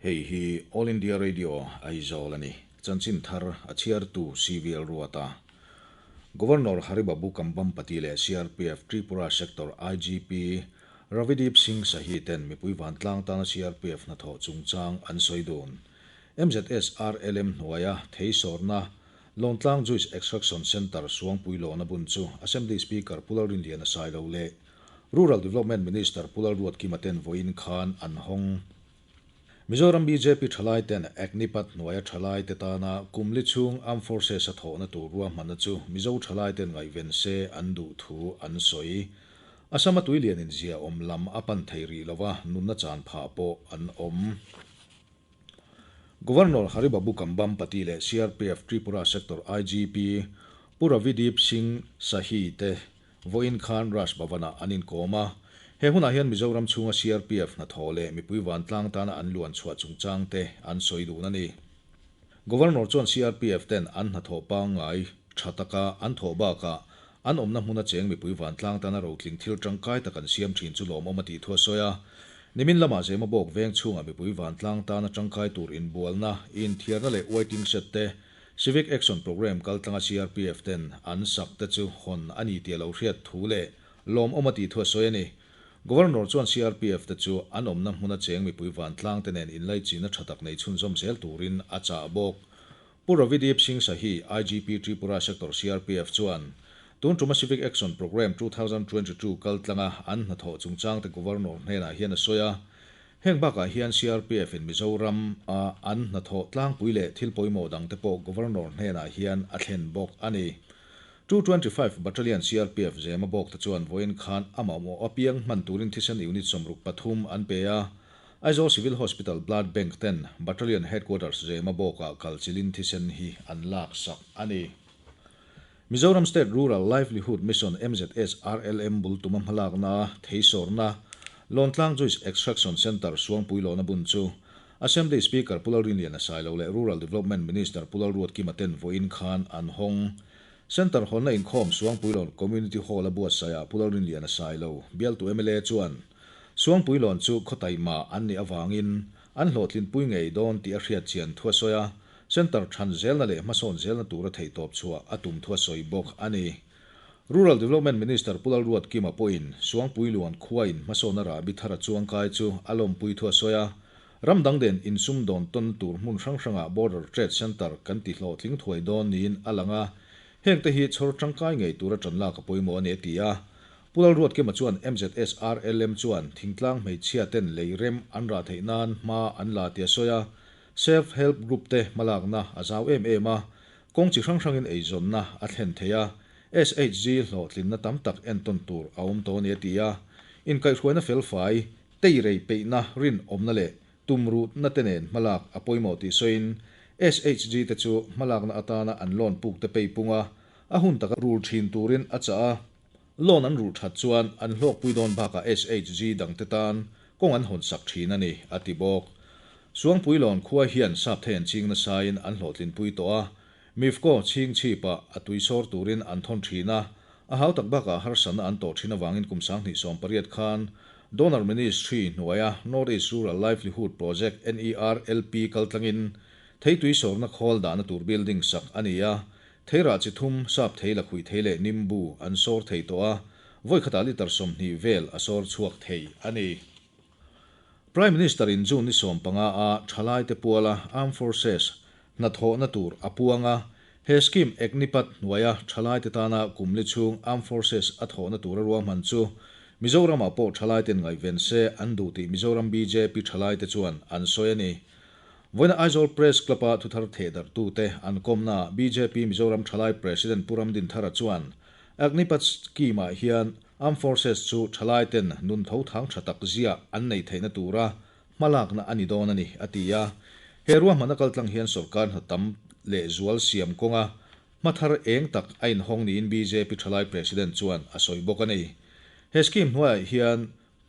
Hei hi All India Radio, Aizawl a ni. Chanchin thar a chhiartu CVL Ruata. Governor Haribabu Kambhampati leh CRPF Tripura Sector IGP Ravideep Singh Sahi ten mipui vantlang tana CRPF hnathawh chungchang an sawi dun. MZSRLM hnuaia thei sawrna Lawngtlang Juice Extraction Centre Suangpui lawna bun chu Assembly Speaker Pu Lalrinliana Sailo leh Rural Development Minister Pu Lalruatkima ten vawiin khan an hawng. Mizoram bjp thalai ten Agnipath hnuaia thalai te tana kum li chhung Armed Forces a thawhna tur ruahmanna chu Mizo thalai ten ngaihven se an duh thu an sawi. Assam a tuilian in zia awm lam a pan thei rih lova nunna chan phah pawh an awm. Governor Haribabu Kambhampati leh CRPF Tripura Sector IGP Pu Ravideep Singh Sahi te Vawiin khan Raj Bhavan-ah an inkawm a, he hunah hian Mizoram chhunga CRPF hnathawh leh mipui vantlang tana an luan chhuah chungchang te an sawi dun a ni. Governor chuan CRPF ten an hnathawh pangngai tha taka an thawh bakah an awmna hmuna cheng mipui vantlang tana rotling thil tangkai tak an siam thin chu lawmawm a tih thu a sawi a. Nimin lamah Zemabawk veng chhungah mipui vantlang tana tangkai tur inbualna, inthiarna leh waiting shed te Civic Action Programme kaltlanga CRPF ten an sak te chu hawn a ni tih a lo hriat thu leh lawmawm a tih thu a sawi a ni. Governor chuan CRPF te chu an awmna hmuna cheng mipui vantlang te nen inlaichinna tha tak nei chhunzawm zel turin a chah bawk. Pu Ravideep Singh Sahi, IGP Tripura Sector CRPF chuan tun tuma Civic Action Programme 2022 kaltlanga an hnathawh chungchang te Governor hnenah hian a sawi a. Heng bakah hian CRPF in Mizoram a an hnathawh tlangpui leh thil pawimawh dangte pawh Governor hnenah hian a thlen bawk a ni. 225 Battalion CRPF Zema bawk te chuan vawiin khan a mamawh apiang hman turin thisen unit 63 an pe a, Aizawl Civil Hospital Blood Bank ten Battalion Headquarters Zema bawkah kalchilhin thisen hi an laksak a ni. Mizoram State Rural Livelihood Mission, MZSRLM, bul tuma hmalakna, theisawrna, Lawntlang Juice Extraction Centre Suangpui lawna bun chu Assembly Speaker Pu Lalrinliana Sailo leh Rural Development Minister Pu Lalruatkima ten vawiin khan an hawng. Centre hawnna inkhawm Suangpuilawn Community Hall a buatsaihah Pu Lalrinliana Sailo, bialtu mla chuan Suangpuilawn chu khaw taima an nih avangin an hlawhtlinpui ngei dawn tih a hriat chian thu a sawi a. Centre than zelna leh hmasawn zelna tura theihtawp chhuah a tum thu a sawi bawk a ni. Rural Development Minister Pu Lalruatkima pawhin Suangpuiluan khuain hmasawnna rahbi thar a chuangkai chu a lawmpui thu a sawi a, ram dang den insum dawn tawn tur hmun hrang hrangah Border Trade Centre kan ti hlawhtling thuai dawn niin a lang a, hengte hi chhawr tangkai ngei tura tan lak a pawimawh a ni a ti a. Pu Lalruatkima chuan MZSRLM chuan thingtlang hmeichhia ten lei rem an rah theih nan hma an la tih a sawi a, Self Help Group te hmalakna a zau em em a, kawng chi hrang hrangin eizawnna a thlen thei a, SHG hlawhtlinna tam tak entawn tur a awm tawh a ni a ti a. Inkaihhruaina felfai, teirei peihna, rinawmna leh tumruhna te nen hmalak a pawimawh tih sawiin SHG te chu hmalakna atana an loan puk te pei pung a, a hun taka rul thin turin a chah a. Loan an rulh that chuan an hlawkpui dawn bakah SHG dangte tan kawng an hawnsak thin a ni, a ti bawk. Suangpuilawn khua hian sap thei an ching nasain an hlawhtlinpui tawh a, Mifco chhing chhipah a tui sawr turin an thawn thin a, a hau tak bakah harsatna an tawh thin avangin kum 2018 khan Donor Ministry hnuaia North East Rural Livelihood Project, NERLP, kaltlangin theitui sawrna khawl dahna tur building sak a ni a, Theirah chi thum, sap thei, lakhuih thei leh nimbu an sawr thei tawh a, vawi khatah litre 20 vel a sawr chhuak thei a ni. Prime Minister in June ni 15 a thalaite puala Armed Forces hnathawhna tur a puang a, he scheme Agnipath hnuaia thalaite tana kum li chhung Armed Forces a thawhna tur a ruahman chu Mizoramah pawh thalaiten ngaihven se an duh tih Mizoram bjp thalaite chuan an sawi a ni. Vawiina Aizawl Press Club-a thuthar thehdarhtute an kawmnaah bjp Mizoram Thalai President Pu Ramdinthara chuan Agnipath Scheme-ah hian Armed Forces chu thalaiten nun tho thang tha tak ziah an neih theihna tura hmalakna a ni dawn a ni, a ti a. He ruahmanna kaltlang hian sorkar hna tam leh zual siam kawnga hmathar eng tak a inhawng niin bjp Thalai President chuan a sawi bawk a ni. He scheme hnuaiah hian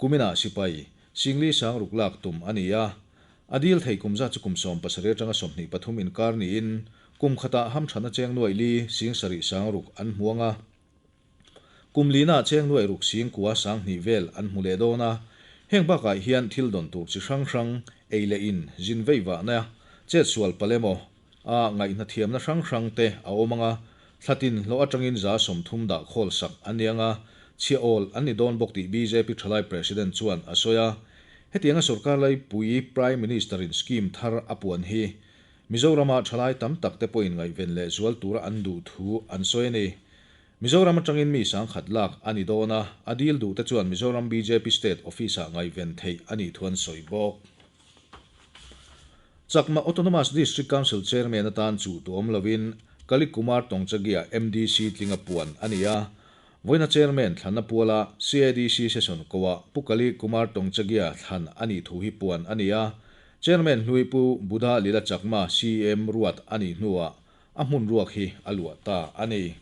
Kuminah sipai Singli sang ruk lak tum a ni a, a dil thei kum zat chu kum 17 atanga 23 inkar niin kum khatah hamthanna cheng nuaih li sing sarih sang ruk an hmu ang a, kum lina cheng nuaih ruk sing kua sang hnih vel an hmu leh dawn a, heng bakah hian thil dawn tur chi hrang hrang ei leh in, zin veivahna, chetsual palh emaw ah ngaihhnathiamna hrang hrang te a awm anga, thlatin hlawh atangin 30% dah khawl sak an ni anga, chhiah awl an ni dawn bawk tih bjp Thalai President chuan a sawi a. Hetianga sorkar laipui Prime Minister-in scheme thar a puan hi Mizorama thalai tam tak te pawhin ngaihven lehzual tura an duh thu an sawi a ni. Mizoram atangin mi 10,000 lak a ni dawn a, a dil duh te chuan Mizoram bjp State Office-ah ngaihven theih a nih thu an sawi bawk. Chakma Autonomous District Council Chairman atan chuh tu awm lovin Kali Kumar Tongchagia MDC tlinga puan a ni a. Vawiina Chairman thlanna puala CADC Session koah Pu Kali Kumar Tongchagia thlan a nih thu hi puan a ni a. Chairman hlui Pu Buddha Lila Chakma CEM ruat a nih hnuah a hmun ruak hi a luah ta a ni.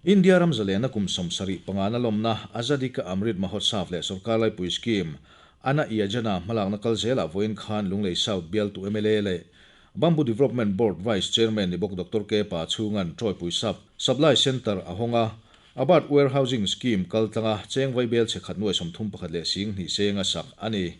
India ram zalena kum 75 na lawmna Azadi Ka Amrit Mahotsav leh Sorkar Laipui Scheme Anna Yojana hmalakna kal zelah vawiin khan Lunglei South bialtu mla leh Bamboo Development Board Vice Chairman ni bawk Doctor K Pa chhunga'n Tawipui Sub Supply Centre a hawng a, Abad Warehousing Scheme kal tlanga cheng vaibel chhe khat nuai 31 leh 20 senga sak a ni.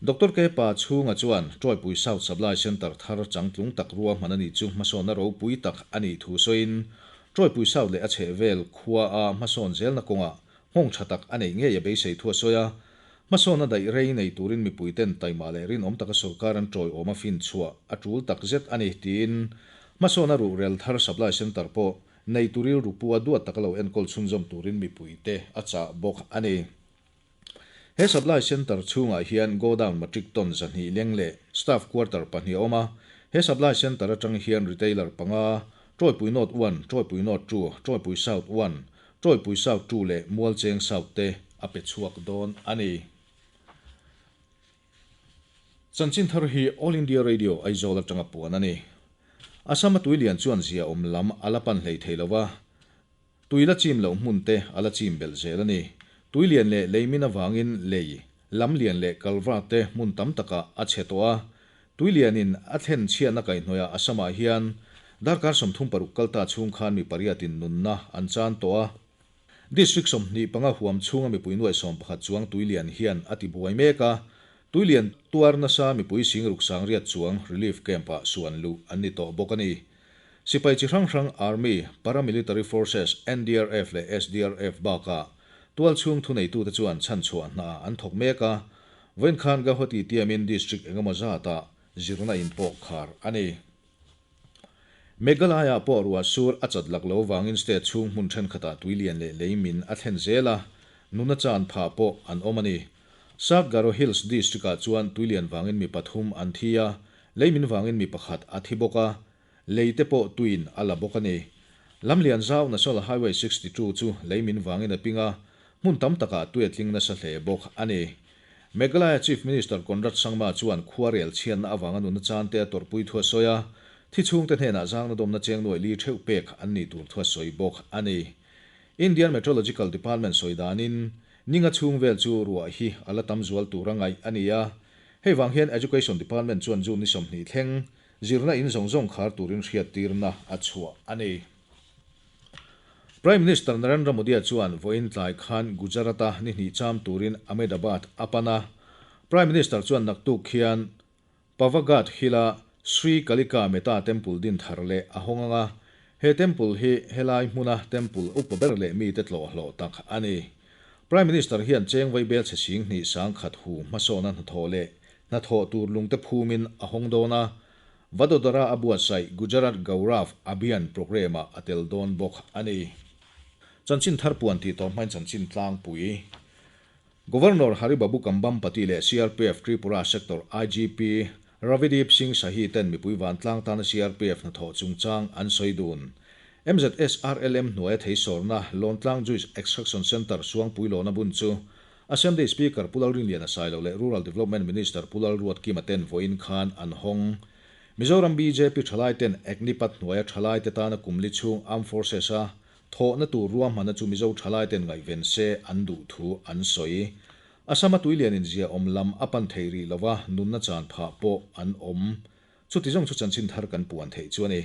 Doctor K Pa chhunga chuan Tawipui South Supply Centre thar changtlung tak ruahman a nih chu hmasawnna ropui tak a nih thu sawiin Tawipui South leh a chhehvel khua a hmasawn zelna kawngah nghawng tha tak a neih ngei a beisei thu a sawi a. Hmasawnna daih rei nei turin mipuiten taima leh rinawm taka sorkar an tawiawm a finchhuah a tul tak zet a ni tiin hmasawnna ruhrel thar supply centre pawh nei tu rilru pu a duat taka lo enkawl chhunzawm turin mipuite a chah bawk a ni. He supply centre chhungah hian godown matric ton 200 leng leh staff quarter pahnih a awm a. He supply centre atang hian retailer panga, Tawipui North 1, Tawipui North 2, Tawipui South 1, Tawipui South 2 leh Mualcheng South te a pe chhuak dawn a ni. Chanchin thar hi All India Radio Aizawl atanga puan a ni. Assam-a tuilian chuan zia awm lam a la pan hlei thei lo va, tui la chim loh hmun te a la chim belh zel a ni. Tuilian leh leimin avangin lei, lamlian leh kalvar te hmun tam takah a chhe tawh a, Tuilianin a thlen chhiatna kaihhnawihah Assam-ah hian darkar 36 kalta chhung khan mi pariatin nunna an chan tawh a. District 25 huam chhunga mipui nuai 11 chuang tuilian hian a tibuai mek a, tuilian tuar nasa mipui singruk sangriat chuang relief camp-ah suan luh an ni tawh bawk a ni. Sipai chi hrang hrang Army, Paramilitary Forces, NDRF leh SDRF bakah tualchhung thuneitute chuan chhanchhuah hna an thawk mek a, Vawiin khan Gauhati tiamin district engemaw zatah zirna in pawh khar a ni. Meghalaya pawh ruah sur a chat lak lo vangin state chhung hmun thenkhatah tui lian leh lei min a thlen zel a, nuna chan phah pawh an awm a ni. South Garo Hills district-ah chuan tui lian vangin mi pathum an thi a, lei min vangin mi pakhat a thi bawk a, lei te pawh tuiin a la bawk a ni. Lamlian zau National Highway 62 chu lei min vangin a ping a, hmun tam takah tui a tling nasa hle bawk a ni. Meghalaya Chief Minister Conrad Sangma chuan khua rel chhiatna avanga nuna chan te a tawrhpui thu a sawi a, thi chhungte hnenah zangna dawmna cheng nuai li theuh pek an nih tur thu a sawi bawk a ni. Indian Meteorological Department sawi danin ninga chhung vel chu ruah hi a la tam zual tur a ngaih a ni a, hei vang hian Education Department chuan June ni 20 thleng zirna in zawng zawng khar turin hriattirna a chhuah a ni. Prime Minister Narendra Modi chuan vawiin tlai khan Gujarat-a ni hnih cham turin Ahmedabad a pan a. Prime Minister chuan naktuk khian Pavagadh Hill-a Sri Kalika Meta Temple din thar leh a hawng ang a. He temple hi helai hmuna temple upa ber leh mite tlawh hlawh tak a ni. Prime Minister hian cheng vaibel chhe 20,000 hu hmasawna hnathawh leh hnathawh tur lungte phumin a hawng dawn a, Vadodara a buatsaih Gujarat Gaurav Abhiyan programme-ah a tel dawn bawk a ni. Chanchin thar puan tih tawh hmain chanchin tlangpui. Governor Hari Babu Kambhampati leh CRPF Tripura Sector IGP Ravideep Singh Sahi ten mipui vantlang tana CRPF hnathawh chungchang an sawi dun. MZSRLM hnuaia theisawrna Lawntlang Juice Extraction Centre Suangpui lawna bun chu Assembly Speaker Pu Lalrinliana Sailo leh Rural Development Minister Pu Lalruatkima ten vawiin khan an hawng. Mizoram bjp thalai ten Agnipath hnuaia thalai te tana kum li chhung Armed Forces a thawhna tur ruahmanna chu Mizo thalai ten ngaihven se an duh thu an sawi. Assam-a tuilian inzia awm lam a pan thei rih lova nunna chan phah pawh an awm. Chuti zawng chu chanchin thar kan puan theih chu a ni.